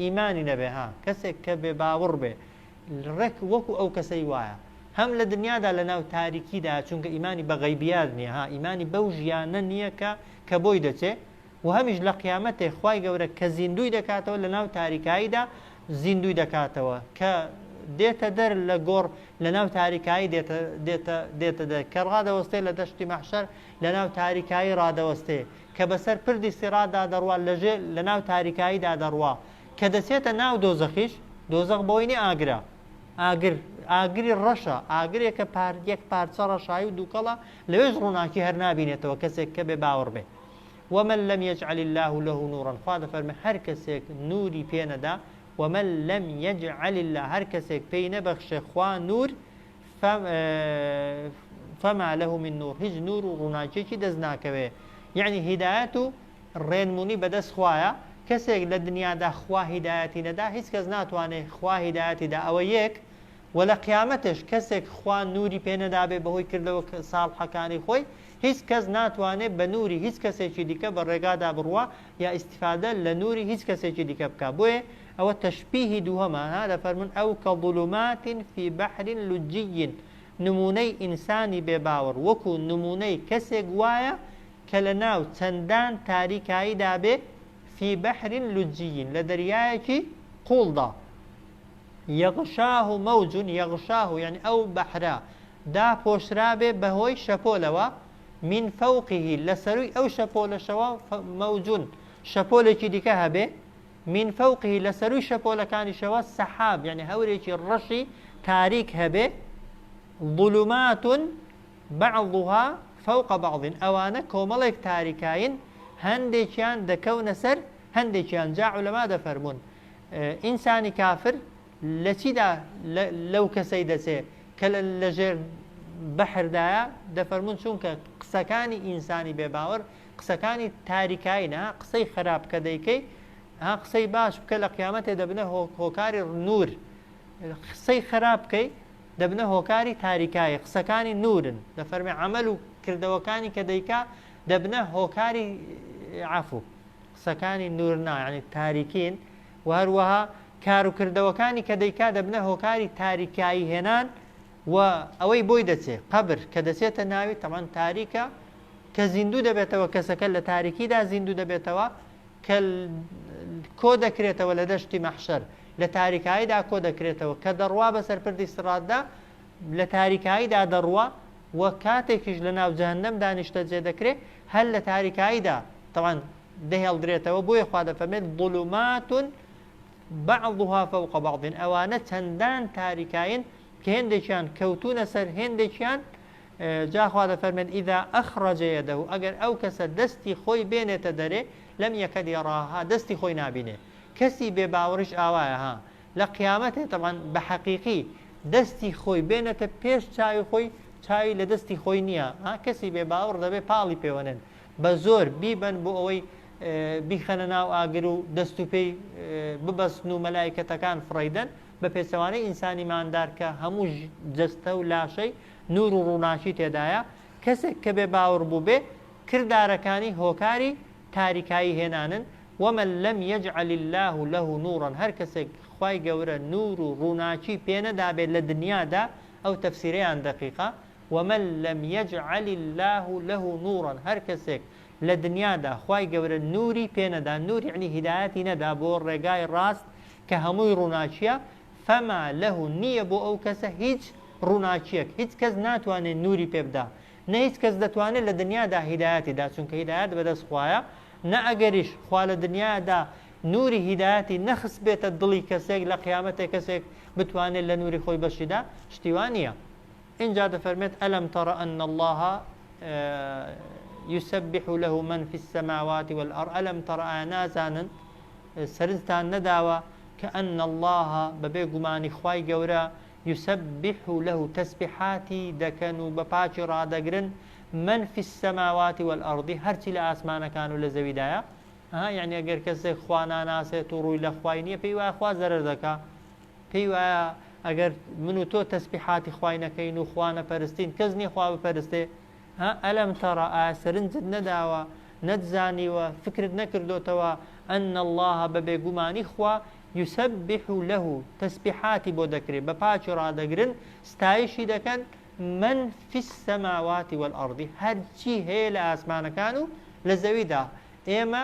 ئیمانی نەبێ ها کەسێک کە بێ باوەڕ بێ ڕێک وەکو ئەو کەسەی وایە هەم لە دنیادا لە ناو تاریکیدا چونکە ئیمانی بە غەیبیات نییە ها ئیمانی بەو ژیانە نییە کە کە بۆی دەچێ و هەمیش لە قیامەتێ خوای گەورە کە زیندووی دەکاتەوە لە ناو تاریکاییدا زیندووی دەکاتەوە کە دێتە دەر لە گۆڕ لە ناو تاریکایی دێتە دێتە دێتە دەر کە ڕادەوەستێ لە دەشتی مەحشەر لە ناو تاریکایی ڕادەوەستێ کە بەسەر پردی سیڕاتدا دەڕوا لەژێ لە ناو تاریکاییدا دەڕوا کە دەچێتە ناو دۆزەخیش دۆزەخ بەوەی نیە ئاگرە ئاگر ئاگری ڕەشە ئاگرێکە پار یەک پارچە ڕەشایی و دووکەڵە لەوێش ڕووناکی هەر نابینێتەوە کەسێک کە بێ باوەڕ بێ ومن لم يجعل الله له نورا خوا دەفەرمێ هەر کەسێک نوری پێ نەدا ومن لم يجعل الله هەر کەسێک پێی نەبەخشێ خوا نور فما له من نور هیچ نور و ڕووناکیەکی دەست ناکەوێ یعنی هیدایەت و ڕێنمونی بەدەست خوایە کەسێک لە دنیادا خوا هیدایەتی نەدا هیچ کەس ناتوانێ خوا هیدایەتی دا ئەوە یەک وە لە قیامەتش کەسێک خوا نوری پێ نەدابێ بەهۆی کردەوە ساڵحەکانی خۆی هیچ کەس ناتوانێ بە نوری هیچ کەسێکی دیکە بە ڕێگادا بڕوا یا ئیستیفادە لە نوری هیچ کەسێکی دیکە بکا بۆیە ئەوە تەشبیهی دووهەمە ها دەفەرموون ئەو کظلمات فی بحر لجی نمونەی ئینسانی بێ باوەڕ وەکو نمونەی کەسێک وایە کە لە ناو چەندان تاریکاییدا بێ فی بحر لجی لە دەریایەکی قوڵدا یغشاه موج یغشاه یعنی ئەو بەحرە داپۆشرابێ بەهۆی شەپۆلەوە. من فوقه لە سەرووی ئەو شەپۆلەشەوە موج شەپۆلێکی دیکە هەبێ من فوقه لە سەرووی شەپۆلەکانیشەوە سحاب یعنی هەورێکی ڕەشی تاریک هەبێ ظلمات بعضها فوق بعض ئەوانە کۆمەڵێک تاریکاین هەندێکیان دەکەونە سەر هەندێکیان جا عولەما دەفەرموون ئینسانی کافر لە چیدا لەو کەسەی دەچێ کە لەژێر بەحردایە دەفەرموون چونکە قسەکانی ئینسانی بێباوەڕ قسەکانی تاریکایین ها قسەی خراپ کە دەیکەی ها قسەی باش بکە لە قیامەتێ دەبنە هۆکاری نور قسەی خراپ بکەی دەبنە هۆکاری تاریکایی قسەکانی نورن دەفەرمێ عەمەل و کردەوەکانی کە دەیکا دەبنە هۆکاری عەفو قسەکانی نور نا یعنی تاریکین و هەروەها کار و کردەوەکانی کە دەیکا دەبنە هۆکاری تاریکایی هێنان و ئەوەی بۆی دەچێ قەبر کە دەچێتە ناوی تەمان تاریکە کە زیندوو دەبێتەوە کەسەکە لە تاریکیدا زیندوو دەبێتەوە کە کۆ دەکرێتەوە لە دەشتی مەحشەر لە تاریکاییدا کۆ دەکرێتەوە کە دەڕوا بەسەر پردی سڕاتدا لە تاریکاییدا دەڕوا و کاتێکیش لە ناو جەهەنەمدا نیشتەجێ دەکرێ هەر لە تاریکاییدا تەبعەن دەهێڵدرێتەوە بۆیە خوا دەفەرمێت ظلمات بعضها فوق بعض ئەوانە چەندان تاریکاین کە هێندێکیان کەوتونە سەر هێندێکیان جا خوا دەفەرمێت اذا اخرج یده ئەگەر ئەو کەسە دەستی خۆی بێنێتە دەرێ لم یکد یراها دەستی خۆی نابینێ کەسی بێ باوەڕیش ئاوایە ها لە قیامەتێ تەبعەن بە حەقیقی دەستی خۆی بێنێتە پێش چاوی خۆی چاوی لە دەستی خۆی نییە ها کەسی بێ باوەڕ دەبێ پاڵی پێوەنێن بە زۆر بیبەن بۆ ئەوەی بیخەنە ناو ئاگر و دەست و پێی ببەستن و مەلایکەتەکان فڕێیدەن بە پێچەوانەی ئینسانی ماندار کە هەموو جەستە و لاشەی نور و ڕووناکی تێدایە، کەسێک کە بێ باوڕ بووبێ کردارەکانی هۆکاری تاریکایی هێنانن، ومن لم یجعل اللە له نورا هەر کەسێک خوای گەورە نور و ڕووناکی پێ نەدابێت لە دنیادا، ئەو تەفسیرەیان دەقیقە، ومن لم یجعل اللە له نورا هەر کەسێک لە دنیادا خوای گەورە نوری پێ نەدا، نور یەعنی هیدایەتی نەدا بۆ ڕێگای ڕاست کە هەمووی ڕووناکیە، فما له نییە بۆ ئەو کەسە هیچ ڕووناکیەک، هیچ کەس ناتوانێت نوری پێ بدا، نە هیچ کەس دەتوانێت لە دنیادا هیدایەتی دا، چونکە هیدایەت بەدەست خوایە، نە ئەگەریش خوا لە دنیادا نوری هیدایەتی نەخستبێتە دڵی کەسێک لە قیامەتێ کەسێک بتوانێت لە نوری خۆی بەشی دا، شتی وا نییە. ئینجا دەفەرمێت الم تر ان اللە یسبح له من فی السماوات والارض الم تر ئایا نازانن سەرنجتان نەداوە کە ان اللە بەبێ گومانی خوای گەورە یسبح له تەسبیحاتی دەکەن و بە پاکی ڕادەگرن من فی السماوات والارض هەرچی لە ئاسمانەکان و لە زەویدایە ها یعنی ئەگەر کەسێک خوا ناناسێت و ڕووی لە خوای نییە پێی وایە خوا زەرەر دەکا پێی وایە ئەگەر من و تۆ تەسبیحاتی خوای نەکەین و خوا نەپەرستین کەس نییە خوا بپەرستێ ها ئەلەم تەڕە ئایا سەرنجت نەداوە نەتزانیوە فکرت نەکردۆتەوە ان اللە بە بێگومانی خوا یسبح له تەسبیحاتی بۆ دەکرێ بە پاکی ڕادەگرن ستایشی دەکەن من فی السماوات والارض هەرچی هەیە لە ئاسمانەکان و لە زەویدا ئێمە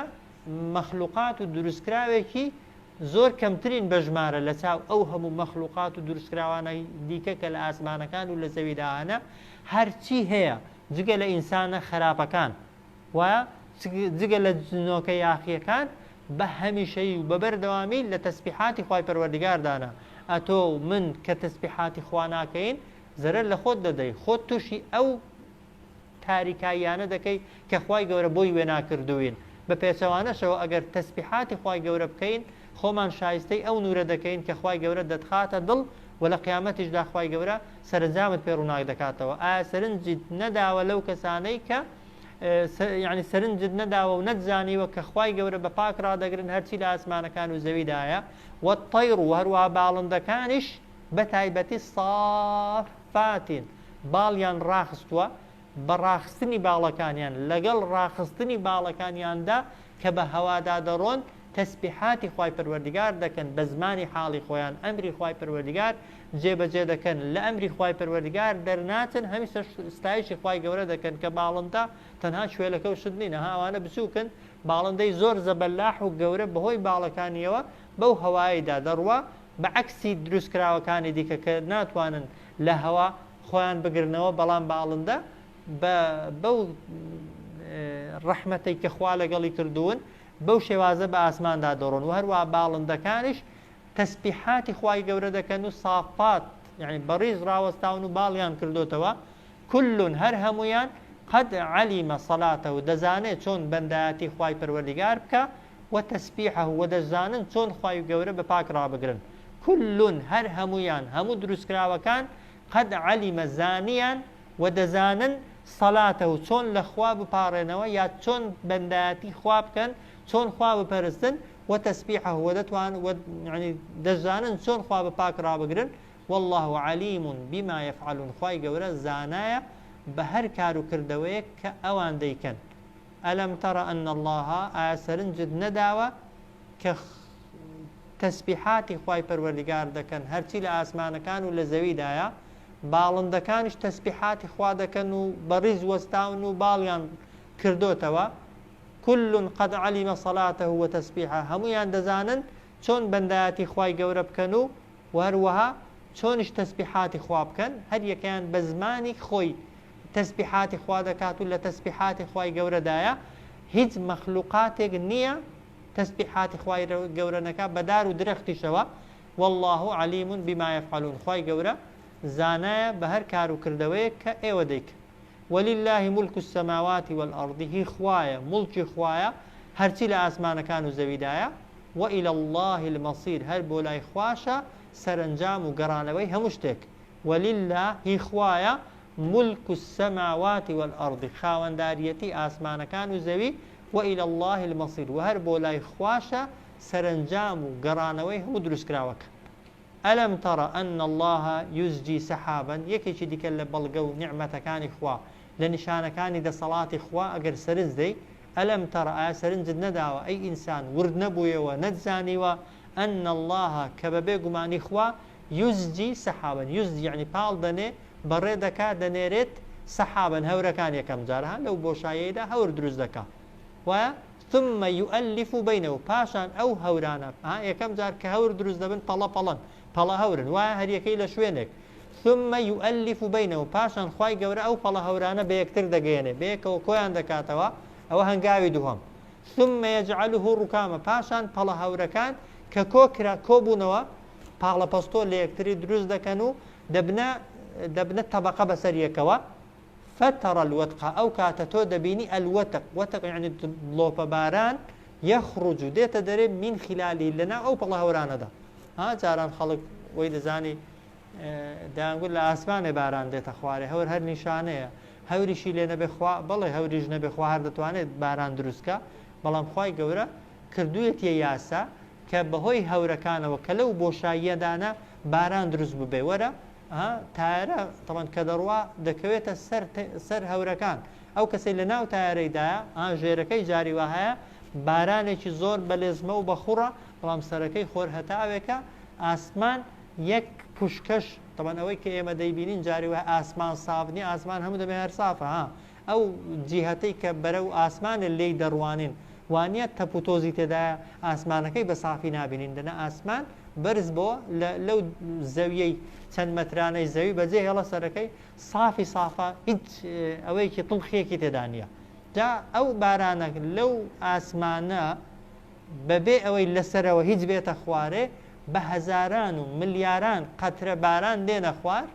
مەخلوقات و دروستکراوێکی زۆر کەمترین بە ژمارە لە چاو ئەو هەموو مەخلوقات و دروستکراوانەی دیکە کە لە ئاسمانەکان و لە زەویدا هەنە هەرچی هەیە جگە لە ئینسانە خراپەکان وایە جگە لە جنۆکە یاخیەکان بە هەمیشەیی و بە بەردەوامی لە تەسبیحاتی خوای پەروەردگاردانە ئەتۆ و من کە تەسبیحاتی خوا ناکەین زەرەر لە خۆت دەدەی خۆت تووشی ئەو تاریکاییانە دەکەی کە خوای گەورە بۆی وێنا کردووین بە پێچەوانەشەوە ئەگەر تەسبیحاتی خوای گەورە بکەین خۆمان شایستەی ئەو نورە دەکەین کە خوای گەورە دەتخاتە دڵ وە لە قیامەتیشدا خوای گەورە سەرەنجامت پێ ڕووناک دەکاتەوە ئایا سەرنجت نەداوە لەو کەسانەی کە یعنی سەرنجت نەداوە و نەتزانیوە کە خوای گەورە بە پاک ڕادەگرن هەرچی لە ئاسمانەکان و زەویدایە والطیر و هەروەها باڵندەکانیش بە تایبەتی صافاتین باڵیان ڕاخستووە بە ڕاخستنی باڵەکانیان لەگەڵ ڕاخستنی باڵەکانیاندا کە بە هەوادا دەڕۆن تەسبیحاتی خوای پەروەردگار دەکەن بە زمانی حاڵی خۆیان ئەمری خوای پەروەردگار جێبەجێ دەکەن لە ئەمری خوای پەروەردگار دەرناچن هەمیشە ستایشی خوای گەورە دەکەن کە باڵندە تەنها کوێلەکە و شت نین ها ئەوانە بچووکن باڵندەی زۆر زەبەلاح و گەورە بەهۆی باڵەکانیەوە بەو هەوایەیدا دەڕوا بە عەکسی دروستکراوەکانی دیکە کە ناتوانن لە هەوا خۆیان بگرنەوە بەڵام باڵندە. بە بەو ڕەحمەتەی کە خوا لەگەڵی کردوون بەو شێوازە بە ئاسماندا دەڕۆن و هەروە باڵندەکانیش تەسبیحاتی خوای گەورە دەکەن و صافات یعنی بەڕیز ڕاوەستاون و باڵیان کردۆتەوە کل هەر هەموویان قد علم صلاته دەزانێت چۆن بەندایەتی خوای پەروەردگار بکا و تسبیحه و دەشزانن چۆن خوای گەورە بە پاک ڕابگرن کل هەر هەموویان هەموو دروستکراوەکان قد علم زانیان و دەزانن صلاته چۆن لە خوا بپاڕێنەوە یا چۆن بەندایەتی خوا بکەن چۆن خوا بپەرستن وتسبیحه وە دەتوان وە یەعنی دەشزانن چۆن خوا بە پاک ڕابگرن واللە علیم بما یفعلون خوای گەورە زانایە بە هەر کار و کردەوەیەک کە ئەوان دەیکەن الم تر ان اللە ئایا سەرنجت نەداوە کە تەسبیحاتی خوای پەروەردگار دەکەن هەرچی لە ئاسمانەکان و لە زەویدایە باڵندەکانیش تەسبیحاتی خوا دەکەن و بەڕیز وەستاون و باڵیان کردۆتەوە کل قد علم صلاته و تسبیحە هەموویان دەزانن چۆن بەندایەتی خوای گەورە بکەن و وە هەروەها چۆنیش تەسبیحاتی خوا بکەن هەر یەکەیان بە زمانی خۆی تەسبیحاتی خوا دەکات و لە تەسبیحاتی خوای گەورەدایە هیچ مەخلوقاتێک نییە تەسبیحاتی خوای گەورە نەکا بە دار و درەختیشەوە واللە علیم بما یفعلون خوای گەورە زانایە بە هەر کار و کردەوەیەک کە ئێوە دەیکەن. وللە ملک السماوات والارض هی خوایە، موڵکی خوایە هەرچی لە ئاسمانەکان و زەویدایە، وإلی اللە المصیر هەر بۆ لای خواشە سەرەنجام و گەڕانەوەی هەموو شتێک، وللە هی خوایە ملک السماوات والارض خاوەنداریەتی ئاسمانەکان و زەوی، وإلی اللە المصیر وە هەر بۆ لای خواشە سەرەنجام و گەڕانەوەی هەموو دروستکراوەکان. الم تر ان اللە یزجی سحابا یەکێکی دیکە لە بەڵگە و نیعمەتەکانی خوا لە نیشانەکانی دەسەڵاتی خوا ئەگەر سەرنج دەی الم تر ئایا سەرنجت نەداوە ئەی ئینسان ورد نەبوویەوە نەتزانیوە ان اللە کە بەبێ گومانی خوا یزجی سحابا یزجی یەعنی پاڵ دەنێ بەڕێ دەکا دەنێرێت سحابا هەورەکان یەکەم جار ها لەو بۆشاییەیدا هەور دروست دەکا وایە ثم یؤلف بینه پاشان ئەو هەورانە ها یەکەم جار کە هەور دروست دەبن پەڵە پەڵەن پەڵە هەورن وایە هەریەکەی لە شوێنێک ثم یؤلف بینه پاشان خوای گەورە ئەو پەڵە هەورانە بە یەکتر دەگەیەنێ بەیەکەوە کۆیان دەکاتەوە ئەوە هەنگاوی دووهەم ثم یجعله رکاما پاشان پەڵە هەورەکان کە کۆ کرا کۆبوونەوە پاڵەپەستۆ لە یەکتری دروست دەکەن و دەبنە دەبنە تەبەقە بەسەر یەکەوە فتری الودق ئەو کاتە تۆ دەبینی الوتق، وتق یەعنی دڵۆپە باران، یخرج دێتە دەرێ من خلاله لەناو ئەو پەڵە هەورانەدا. ها جاران خەڵک وەی دەزانی دەیانگوت لە ئاسمانێ باران دێتە خوارێ هەور هەر نیشانەیە هەوریشی لێ نەبێ خوا بەڵێ هەوریش نەبێ خوا هەر دەتوانێت باران دروست کا بەڵام خوای گەورە کردوویەتیە یاسا کە بەهۆی هەورەکانەوە کە لەو بۆشاییەدانە باران دروست ببێ وەرە ها تایەرە تەبعەن کە دەڕوا دەکەوێتە سەر سەر هەورەکان ئەو کەسەی لە ناو تایەرەیدایە ها ژێرەکەی جاری وا هەیە بارانێکی زۆر بە لێزمە و بە خوڕە بەڵام سەرەکەی خۆر هەتاوێکە ئاسمان یەک پوشکەش تەبعەن ئەوەی کە ئێمە دەیبینین جاری وایە ئاسمان ساف نییە ئاسمان هەموو دەمێ هەر سافە ها ئەو جیهەتەی کە بەرەو ئاسمانە لێی دەڕوانین وانیە تەپ و تۆزی تێدایە ئاسمانەکەی بە سافی نابینین دەنا ئاسمان بەرز بۆ لە لەو زەویەی چەند مەترانەی زەوی بەجێ هێڵە سەرەکەی سافی سافە هیچ ئەوەیەکی تڵخیەکی تێدا نییە جا ئەو بارانە لەو ئاسمانە بەبێ ئەوەی لەسەرەوە هیچ بێتە خوارێ بە هەزاران و ملیاران قەترە باران دێنە خوار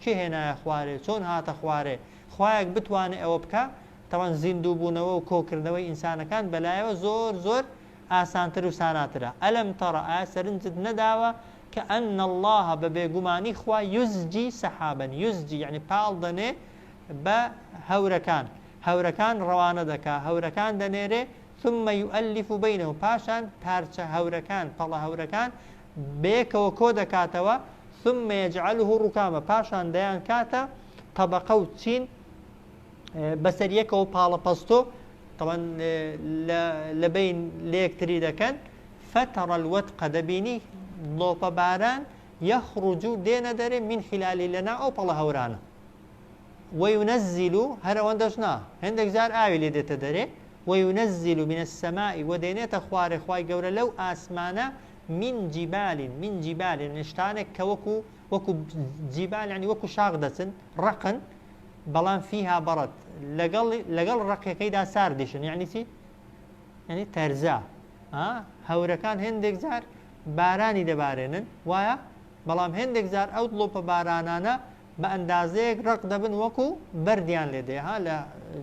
کێ هێنایە خوارێ چۆن هاتە خوارێ خوایەک بتوانێ ئەوە بکا تەبعەن زیندوو بوونەوە و کۆکردنەوەی ئینسانەکان بەلایەوە زۆر زۆر ئاسانتر و ساناترە الم تر ئایا سەرنجت نەداوە کە ان اللە بە بێگومانی خوا یزجی سحابا یزجی یەعنی پاڵ دەنێ بە هەورەکان هەورەکان ڕەوانە دەکا هەورەکان دەنێرێ ثم یؤلف بینهم پاشان پارچە هەورەکان پەڵە هەورەکان بەیەکەوە کۆ دەکاتەوە ثم یجعله رکاما پاشان دەیانکاتە تەبەقە و چین بەسەر یەکەوە پاڵەپەستۆ تەوان لە بین لەیەکتری دەکەن فتر الودق دەبینی دڵۆپە باران یخرج دێنە دەرێ من خلالی لەنا ئەو پەڵە هەورانە وينزل هەر ئەوەندەش نا هەندێک جار ئاوی لێ دێتە دەرێ وينزل من السماء و دێنێتە خوارێ خوای گەورە لەو ئاسمانە من جبال من جبال شتانێک کە وەکو وەکو جیبال یعنی وەکو شاخ دەچن ڕەقن. بەڵام فیها بەڕەد لەگەڵ لەگەڵ ڕەقیەکەیدا ساردیشن یعنی چی یعنی تەرزە هەورەکان هێندێک جار بارانی دەبارێنن وایە بەڵام هێندێک جار ئەو دڵۆپە بارانانە بە ئەندازەیەک ڕەق دەبن وەکو بەردیان لێ دێ ها لە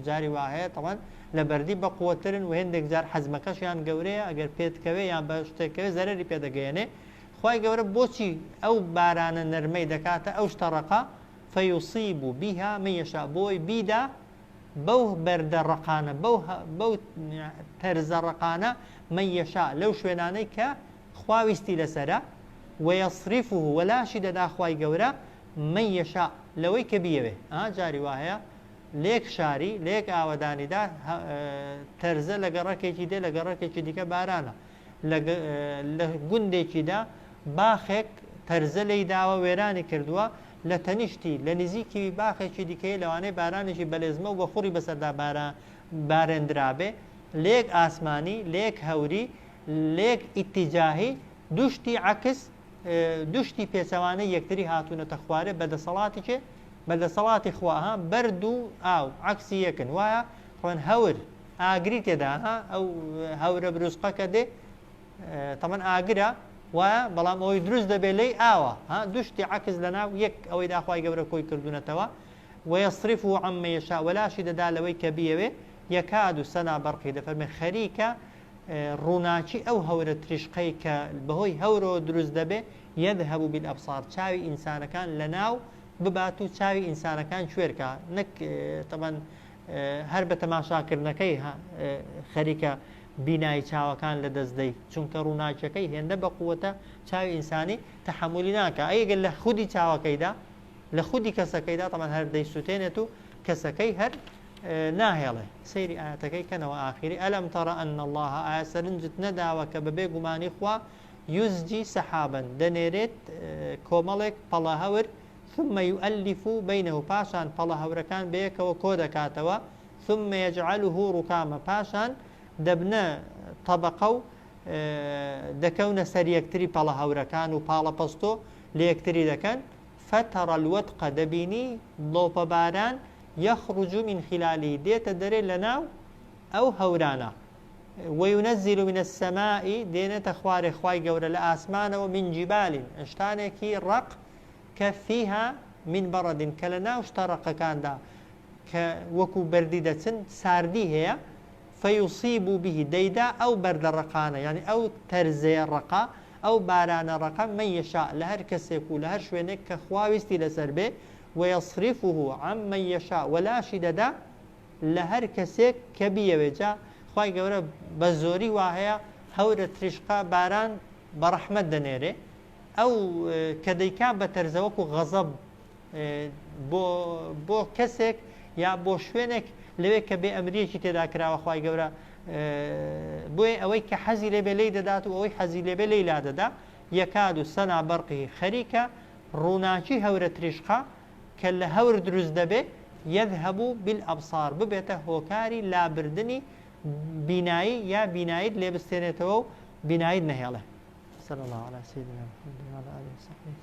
جاری وا هەیە تەوان لە بەردی بەقوەترن و هێندێک جار حەزمەکەشیان گەورەیە ئەگەر پێت کەوێ یان بە شتێک کەوێ زەرەری پێ دەگەیەنێ خوای گەورە بۆچی ئەو بارانە نەرمەی دەکاتە ئەو شتە ڕەقە فیصیب بها من یشاء بۆی بیدا بەو بەردە ڕەقانە بەو بەو تەرزە ڕەقانە من یشاء لەو شوێنانەی کە خوا ویستی لەسەرە ویصرفه وەلاشی دەدا خوای گەورە من یشاء لەوەی کە بیەوێ ئا جاری وا هەیە لەیەک شاری لەیەک ئاوەدانیدا تەرزە لە گەڕەکێکی دێ لە گەڕەکێکی دیکە بارانە لە گوندێکیدا باخێک تەرزە لێی داوە وێرانی کردووە لە تەنیشتی لە نزیکی باخێکی دیکەی لەوانەیە بارانێکی بەلێزمە و بەخوڕی بەسەردا بارێندرابێ لەیەک ئاسمانی لەیەک هەوری لەیەک ئیتیجاهی دوشتی عەکس دوشتی پێچەوانەی یەکتری هاتوونەتە خوارێ بە دەسەڵاتی کێ؟ بە دەسەڵاتی خوا ها بەرد و ئاو عەکسی یەکن وایە خۆن هەور ئاگری تێدا ها ئەو هەورە بروسقە کە دێ تەمەن ئاگرە وایە بەڵام ئەوەی دروست دەبێ لێی ئاوە ها دوشتی عەکس لەناو یەک ئەوەی داخوای گەورە کۆی کردوونەتەوە ويصرفه عما يشاء وەلاشی دەدا لەوەی کە بیەوێ يكاد سنا برقه دەفەرمێ خەریکە ڕووناکی ئەو هەورە تریشقەی کە بەهۆی هەورەوە دروست دەبێ، یذهب بالابصار، چاوی ئینسانەکان لەناو ببات و چاوی ئینسانەکان کوێر کا، نەک تەبەن هەر بە تەماشاکردنەکەی خەریکە بینایی چاوەکان لەدەست دەی، چونکە ڕووناکیەکەی هێندە بەقوەتە چاوی ئینسانی تەحەمولی ناکا، ئەی گەر لە خودی چاوەکەیدا لە خودی کەسەکەیدا تەبەن هەر دەیسوتێنێت و کەسەکەی هەر ناهێڵێ. سەیری ئایەتەکەی کەنەوە ئاخیری، الم تر ان اللە ئایا سەرنجت نەداوە کە بەبێ گومانی خوا یزجی سحابا دەنێرێت کۆمەڵێک پەڵە هەور ثم یؤلف بینه پاشان پەڵە هەورەکان بەیەکەوە کۆدەکاتەوە ثم یجعله رکاما پاشان دەبنە طەبەقە و دەکەونە سەر یەکتری پەڵە هەورەکان و پاڵەپەستۆ لەیەکتری دەکەن فتری الودق دەبینی دڵۆپە باران یخرج من خلاله دێتە دەرێ لەناو ئەو هەورانە وینزل من السماء دێنێتە خوارێ خوای گەورە لە ئاسمانەوە من جبال شتانێکی ڕەق کە فیها من بەڕەد کە لە ناو شتە ڕەقەکاندا کە وەکو بەردی دەچن ساردی هەیە فیصیب به دەیدا ئەو بەردە ڕەقانە یعنی ئەو تەرزەیە ڕەقە ئەو بارانە ڕەقە من یشاء لە هەر کەسێک و لە هەر شوێنێک کە خوا ویستی لەسەر بێ ویصرفه عن من یشاء وە لاشی دەدا لە هەر کەسێک کە بیەوێ جا خوای گەورە بە زۆری وا هەیە هەورە تریشقە باران بە ڕەحمەت دەنێرێ ئەو کە دەیکا بە تەرزە وەکو غەزەب بۆ بۆ کەسێک یا بۆ شوێنێک لەوێ کە بێ ئەمریەکی تێدا کراوە خوای گەورە بۆیە ئەوەی کە حەزی لێبێ لێی دەدات و ئەوەی حەزی لێبێ لێی لادەدا یەکاد و سەنا بەرقی خەریکە ڕووناکی هەورە تریشقە کە لە هەور دروست دەبێ یذهب بالابصار ببێتە هۆکاری لابردنی بینایی یا بیناییت لێ بستێنێتەوە و بیناییت نەهێڵێ. صلی الله علی سیدنا محمد وعلى آله وصحبه.